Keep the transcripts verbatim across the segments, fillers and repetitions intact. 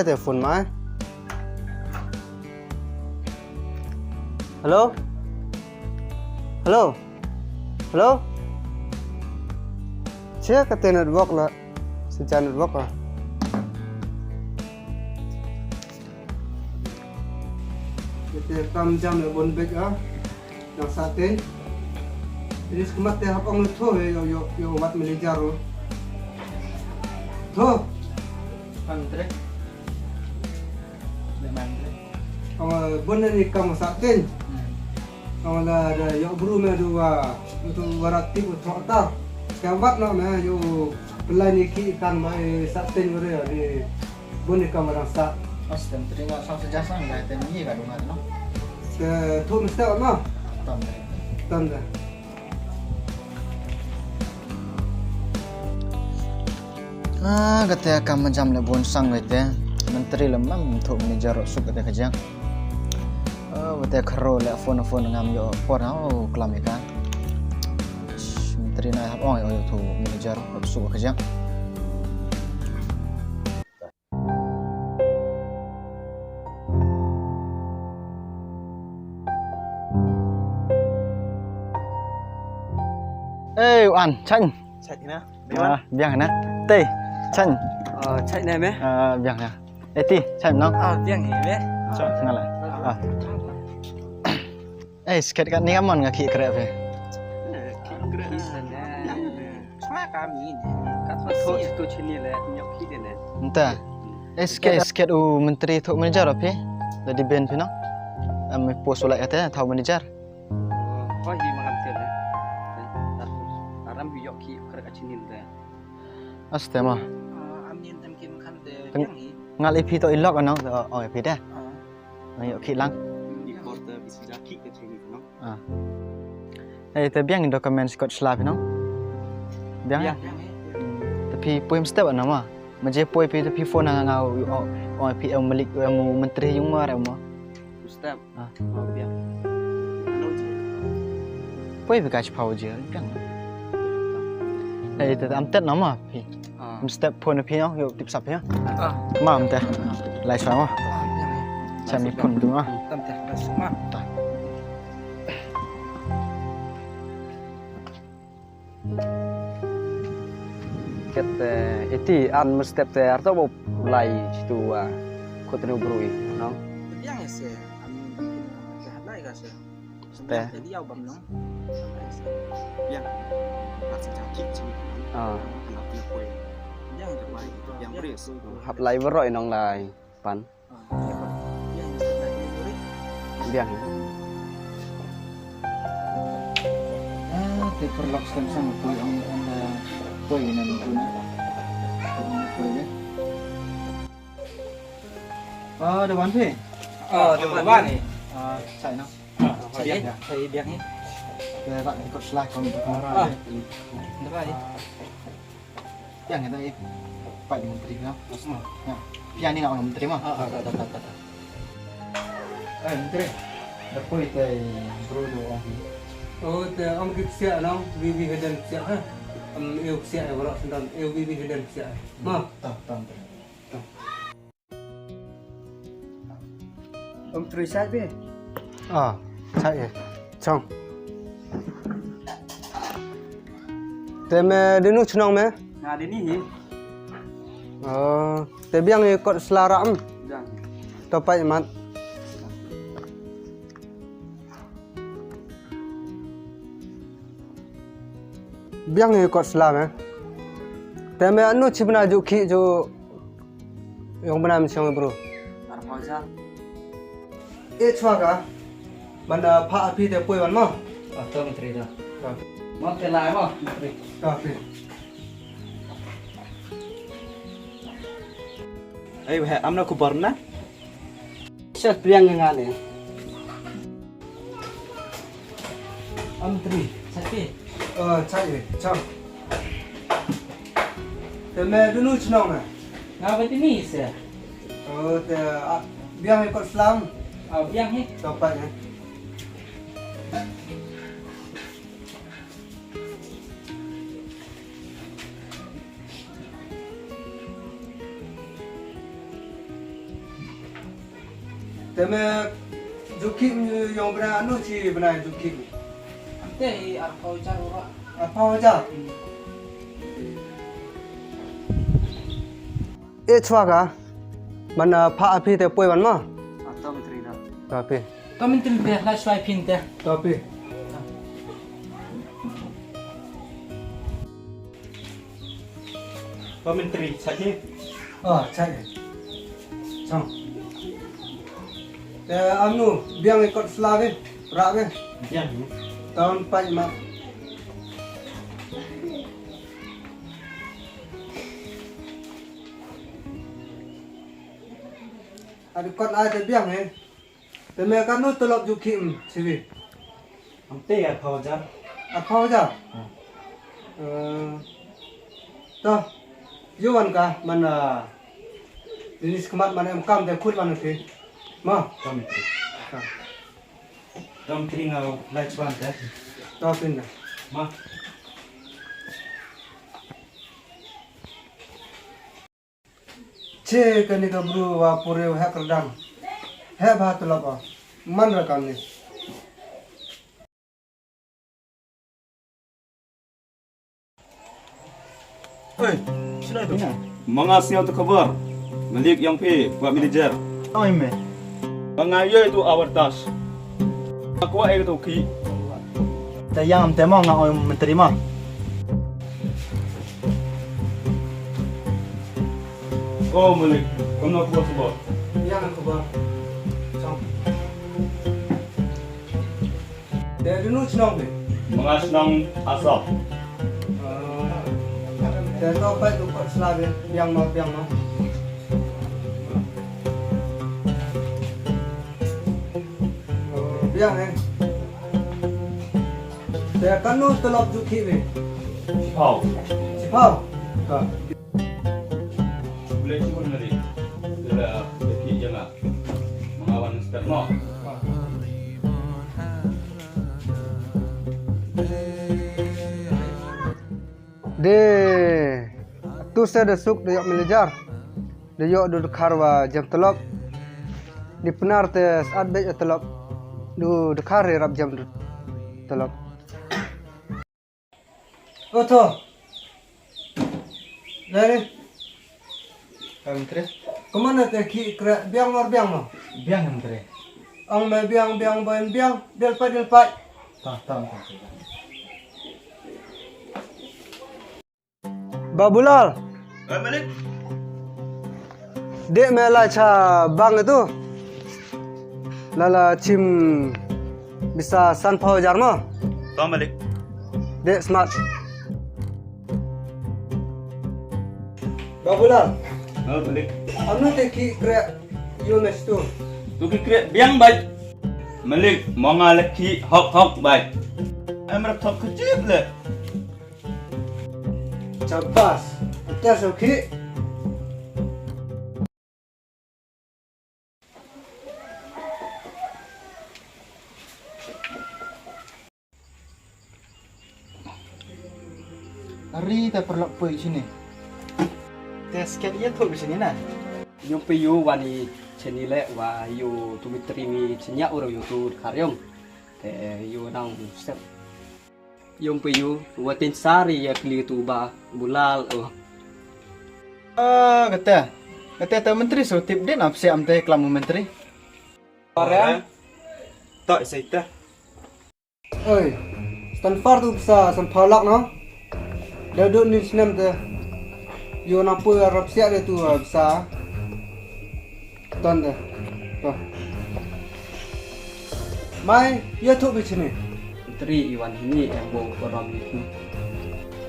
Te phone mai. Hello? Hello? Hello? Che kate network la. Shisha network ah. Kate kam jam le bun bek ah. Nang Satin. Ini sekemat te hap ong tho ïa, ïa, ïa wat manager ruh. Tho. Pang trek. Ong bun ni kam Satin. Ong la da ïa bru me du wa, tu warat tip u tho ta. Ka wat no me ïa pelai ni ki kan mai Satin bru ni. Bun ni kam rang sa. Os tem tring sa sa jas nang da tem ni ka du ngat no. Te thu mesti no. Tam. Tam da. Ah, kate kam jam le bun sang kate. Menteri le mam thu manager suk kate ka jang. Ah, kate khro le phone phone ngam ïoh por ha u klam ïa ka. Menteri na hap ong ïoh thu manager suk ka jang. Ei, u An, chanh. Chanh na? Ah, biang na. Tei, chanh. Ah, chanh na me? Ah, biang na. Eh, ti, chanh no? Ah, biang hi me? Ah, ngala. Ah. Eh, sket kat ni amon nga ki kre phi. Ki kre. Chwa ka mi ne. Ka thot si tu chini le nyok ki de ne. Nta. Eh, sket, sket u menteri thu manager phi. Da di ben phi no. Am post u lai kate thu manager. Ko hi ma kam te ne. Aram hi yok ki kre ka chini de. Aste ma. Am ni tem ki kan de yang hi. Ngal i phi to i lok no. Oh, i phi de. Nang ïoh khih lang. I por te bisi ja khih ka chini no. Ah. Eh, te biang i document kot sla phi no. Biang. Biang. Te phi poi mstep na ma. Ma je poi phi te phi phone nga nga o o phi em malik em menteri yung ma em ma. Mstep. Ah. Oh, biang. Ano je. Poi phi ka chi pau je biang. Eh, te am tet na ma phi. Ah. Mstep phone phi no, ïoh tip sap ïa. Ah. Mam te. Lai sa ma. Cham i phone tu ma. Tam te, lai sa ma. Ta. Ket, eh, iti an mstep te arto bo lai chitu, ah, khot ni bru i, no? Biang ïa se, am, lai ka se. Te. Te liau bam nong. Biang. Hap si jang kik chi. Ah. Biang te bai. Biang bris. Hap lai baroh i nong lai pan. Biang. Ah, te perlok sem sang poi ong ong poi nan pun. Poi ya. Ah, da wan phi? Ah, da wan. Ah, sai no. Sai, sai biang ni. Ke rak ikut selah kon. Ah. Da bai. Biang ni, pai di menteri no. Ya. Biang ni nak orang menteri mah. Ah, ah, tak, tak, tak, tak. Eh, menteri. Da poi te bro do ong. Oh, te ong ki ksiah no, V V Helen ksiah ha. Em eu ksiah e, baroh sendam eu V V Helen ksiah. Ma. Tam, tam, menteri. Om Trui sai be. Ah, sai e. Chong. Te me dinu chnong me? Na dini hi. Oh, te biang i kot sla ram. Jang. To pai mat. Biang i kot sla me. Te me anu chibna ju khi ju yong bna mi chong bro. Ar phaw ja. E chwa ka. Ban da pha api te poi ban mo. Ah, to menteri da. Mo te lai mo menteri. To api. Ai weh, am na khubor na? Sel priang nga ne. Am tri, sati. Oh, chai, chang. Te me dunu chnong na? Nga ba tini se. Oh, te, ah, biang he kot slam. Ah, biang he. Topat he. Te me ju khih ïong bnai, anu chi bnai ju khih? Te i arphew hajar ura. Arphew hajar? E chwa ka, man, ah, pha aphi te poi wan ma. Ah, to Myntri da. To aphi. To Myntri te, la chwa phin te. To aphi. To Myntri, chak hi. Ah, chak hi. Chang. Te amnu, biang i kot sla be, ra be. Biang hi. Taun pai ma. Adi kot ai te biang hi. Te me katno tulop ju khih, mm, chiwi? Am te arphew hajar. Arphew hajar? Hmm. Eh, to, ïoh wan ka, man, ah, ini sekemat man em kam te khut wan ki. Ma. Kam ki. Kam. Kam ki nga lai chwan te. To pin da. Ma. Che kane ka bru wa pure wa heh kyrdan. Heh ba tulop wa. Man ra kane. Oi, sino itu? Ma nga sngew tu khabar. Malik ïong phi, wa manager. Oi me. Ba nga ïoh itu advertise. Nga kwah ïa katu ki. Te ïa ngam te mo nga ong Myntri mo. O Malik, kumno khubor shuh? Ïa nga khubor. Chong. Te dunu chnong phi? Ma nga chnong Asap. Ah, te to peit tu kot sla phi, biang ma, biang ma. Biang eh. Te katno tulop ju khih phi? Shiphew. Shiphew? Ha. Boleh cuba nari. Dia dah khih je lah. Mengawan step no. De tu sa da suk da ïoh manager. Da ïoh du dkhar wa jem tulop. Di Pnar te sat beit tulop. Du dkhar ïarap jem tulop. Oto. Lari. Kam tre. Kumno te khih kreh biang mar biang ma? Biang kam tre. Ong me biang biang boin biang, dil pat dil pat. Ta ta. Babulal. Eh, Malik. Dek me la cha bang itu. La la chim bisa san pau jar mo. To Malik. Dek smart. Babulal. Oh, Malik. Anu te ki krek yo nestu. Tu ki krek biang bai. Malik, mo nga lek ki hok hok bai. Em rap thok kecil le. Chabas, atas okey. Ari ta perlok poi sini. Te sket ye thok sini na. Yo pe yo wani cheni le wa yo tu mitri mi chenya uro yo tu karyong. Te yo nang step. Yong pe yu, wa tin sari ya kli tu ba bulal, oh. Ah, kata. Kata ta menteri so tip din ap siam te kelam menteri. Orang. Tak saya. Oi. Stan far tu bisa san pau lak no. Dah duduk ni snem te. Yo napa rap siak dia tu, ah, bisa. Ton de. To. Mai, ïa thuh bishni. Tri iwan hini em bo porom ni.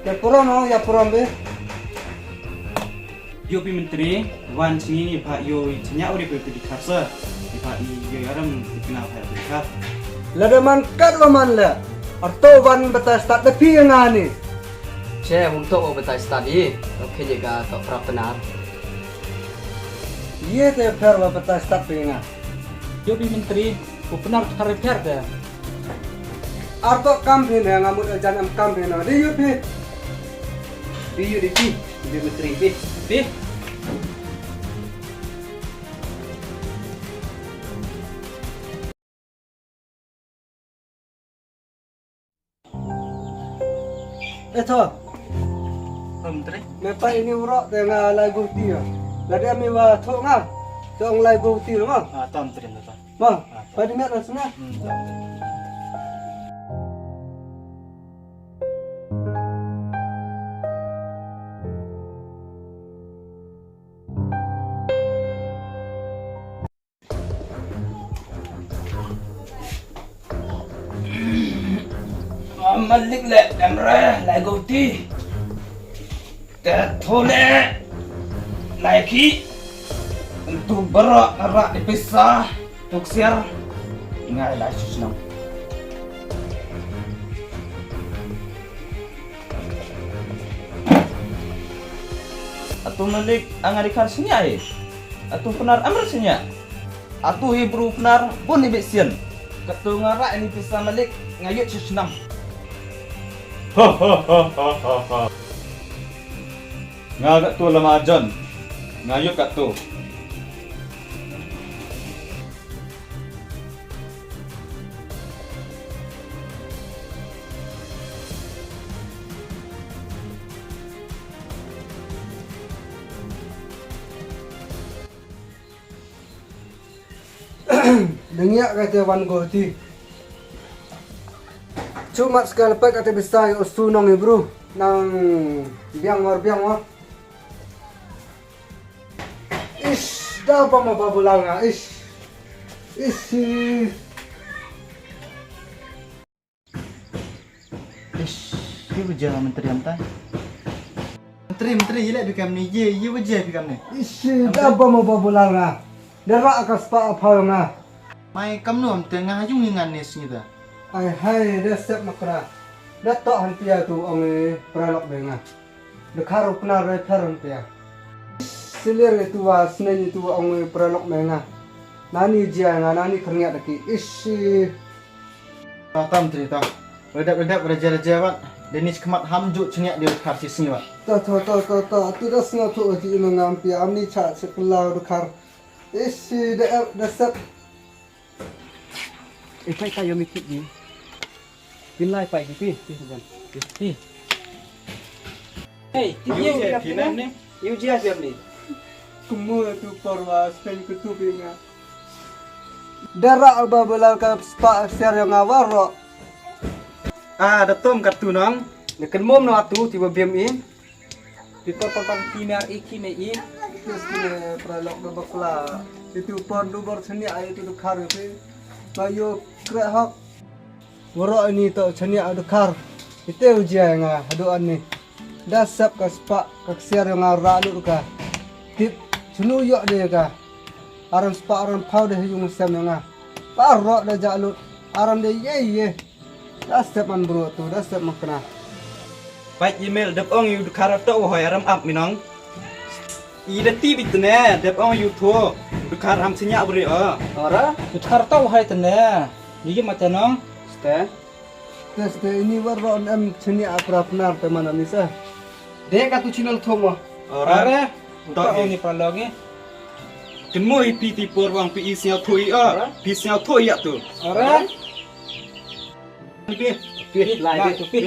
Te porom no, ïa porom be. Yo pi menteri, wan sini ni pha yo i chenya uri pe di karsa. Di pha i yo yaram di kena pha di kar. Lada man kat wa man le. Arto wan bata start da pi nga ni. Che, hum to bata start i. Okay, je ga to prap benar. Ye te pher wa bata start pe nga. Yo bi menteri, u Pnar thar pher te. Arto kam phi ne nga mut jan am kam phi ne. Di yo phi. Di yo di phi. Di menteri phi. Phi. Eh, to. Tom tre. Me pa ini urok te nga lai guti ya. Lada mi wa thok nga. Tong lai guti lo ma. Ah, tom tre, tom. Ma, pa di met rasna. Hmm, tom tre. Malik le, em re, lai guti. Te thole, lai ki. Tu baroh nga rah ïa pisa, tu ksiar. Nga ïa lai shisnam. Atu Malik, anga dikar sini ai. Atu Pnar amr sini. Atu Hebru Pnar bun ni bisian. Katu nga rah ini pisa Malik, nga yut shisnam. Nga katu lama John. Nga yut katu. Dengia kata wan goti. Cuma sekali pek kata besai ustu nong Hebru nang biang war biang war. Ish, da ba ma ba bulanga, ish. Ish. Ish, ye wajah menteri amta. Menteri, menteri, ye leh bikam ni, ye, ye wajah bikam ni. Ish, da ba ma ba bulanga. Da ra ka spa apa nga. Mai kam nom te nga yung ngan ni sngi da. Ai hai, da sep makra. Da to han pia tu ong e pralok be nga. Dkhar u Pnar re pher pia. Silir itu wa sneng itu wa ong e pralok me nga. Nani jia nga nani khyrngiat ki. Ishi. Ta tam tri ta. Redap redap raja raja wat. Deni khmat ham ju chniak di dkhar si sngi wat. Ta ta ta ta ta. Tu da snga tu ti ina ngam pia amni cha chekla dkhar. Ishi da da sep. Eh, pai, pai, yo mi kit ni. Pin lai pai ki pi, pi jan. Pi. Hey, ti yo yo je ya pi pin ni. Yo je ya pi ni. Kumur tu parwa spend ke tu pi nga. Dara ba belal ka spa ser yo nga waro. Ah, da tom ka tu nong. Ne ken mom no atu ti ba bim in. Pi por por pan pi mer i ki me i. Terus kine pralok do bakla. Itu por du bor chania ai itu dkhar pi. Ba yo kre hok. Woro ini to chania dkhar. Ite ujiai nga hadu ani. Da sep ka spa ka ksiar nga ra lut ka. Tip chunu yok de ka. Aram spa aram pau de yung sem nga. Paro da ja lut. Aram de ye ye. Da step man bro tu, da step man kena. Pait email dep ong yu dkhar to hoi aram ap minong. I da ti bit ne, dep ong yu tu. Dkhar ham senya bri o. Ora, dkhar to hoi tene. Yigi mate nong. Ste. Ste ste ini war ro em senya apra Pnar te mana ni sa. De ka tu channel thong mo. Ora. Ora. To ni pralog ni. Ken mo i pi ti por wang pi i senya tu i o. Ora. Pi senya tu i ya tu. Ora. Pi, pi, lai, pi, pi.